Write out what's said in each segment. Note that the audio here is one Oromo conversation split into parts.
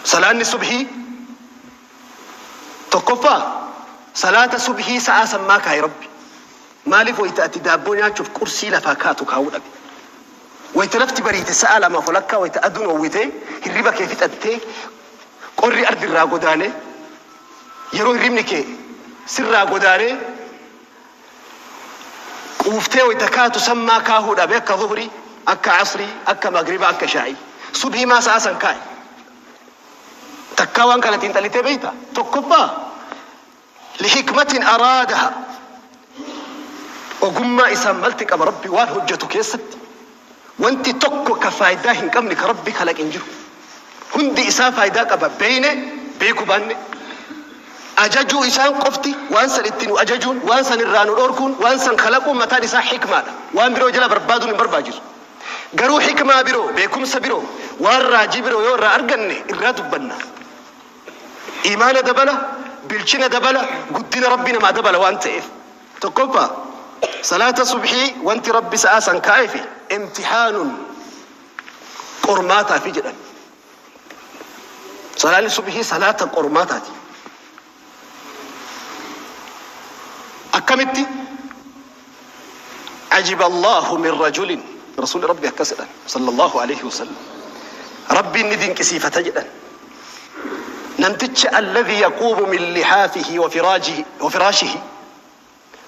Salaanni subhii tokkoffaa salaata subhii sa'aa sammaa kaa'e Rabbi. Maaliif wayta ati daabboo nyaachuuf qursii lafaa kaatu kaa'uu dhabe? Wayta lafti bariite sa'a lamaaf walakkaa wayta aduun oowwitee hirriba kee fixattee qorri ardi irraa godaanee yeroo hirribni kee sirraa godaanee quuftee wayta kaatu sammaa kaahuu dhabe akka zuhrii, akka asrii, akka magriba, akka ishaa'ii. Subhii maa sa'a san kaa'e? Takkaa waan kana xiinxalitee beeyta? Tokkoffaa lihikmatin araadaha ogummaa isaan malti qaba Rabbi waan hojjetu keessatti. Wanti tokko ka faayidaa hin qabne ka Rabbi kalaqe hin jiru. Hundi isaa faayidaa qaba beeyne beekuu baanne. Ajajuu isaan qofti waan san itti nu ajajuun, waan san irraa nu dhorkuun, waan san kalaquun mataan isaa hikmaadha. Waan biroo jala barbaaduun hin barbaachisu. Garuu hikmaa biroo, beekumsa biroo, waan raajii biroo yoo irraa arganne irraa dubbanna. Iimaana dabala, bilchina dabala, guddina Rabbi namaa dabala waan ta'eef. Tokkoffaa salaata subhii wanti Rabbi sa'aa san kaa'eefi imtihaanun qormaataafi jedhan. Salaanni subhii salaata qormaataati. Akkamitti? Ajiba Allahu min rajulin Rasuulli Rabbi akkas jedhan sallallahu alaihi wasallam. Rabbiin ni dinqisiifata jedhan. Namticha alladhi yaquumu min lihaafihi wa firaajihi wa firaashihi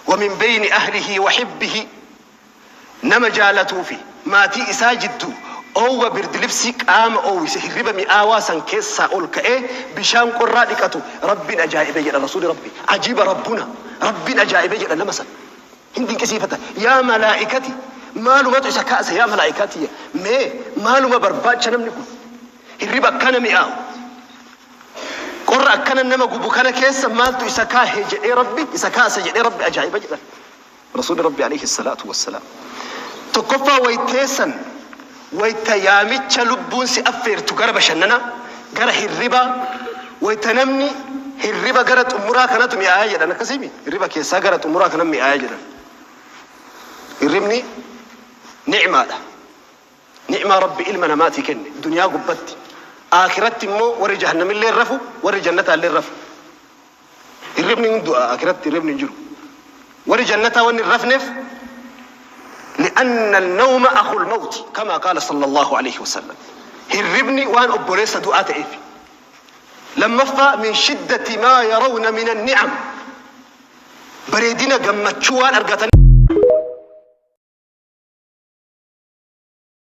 wa min bayni ahlihi wa hibbihi nama jaalatuu fi maatii isaa jidduu oowwa birdilibsii qaama oowwise hirriba mi'aawaa san keessaa ol ka'ee bishaan qorraa dhiqatu Rabbiin ajaa'ibe jedha Rasuulli Rabbi. Ajiba Rabbuna. Rabbiin ajaa'ibe jedha nama san. Hin dinqisiifata. Yaa malaa'ikati maalumatu isa kaase yaa malaa'ikati mee maaluma barbaacha namni kun hirriba akkana mi'aawu qorra akkana nama gubu kana keessa maaltu isa kaahe jedhee Rabbi isa kaase jedhee Rabbi ajaa'iba jedhan. Rasuulli Rabbi alayhi salaatu wassalaam. Tokkoffaa wayteessan wayta yaamicha lubbuun si affeertu gara bashannanaa, gara hirribaa, wayta namni hirriba gara xumuraa kanatu mi'aayaa jedhan akkasiimi hirriba keessaa gara xumuraa kana mi'aayaa jedhan. Hirribni ni'maadha. Ni'maa Rabbi ilma namaatii kenne duniyaa gubbatti. Aakiratti immoo warri jahannamillee hin rafu, warri jannataallee hin rafu. Hirribni hin du'a aakiratti hirribni hin jiru. Warri jannataa wanni hin rafneef li'anna an-nawma akhul mawti kama qaala sallallahu alayhi wasallam. Hirribni waan obboleessa du'aa ta'eef. Lammaffaa min shiddati maa yarawna min an-ni'am. Bareedina gammachuu waan argataniif.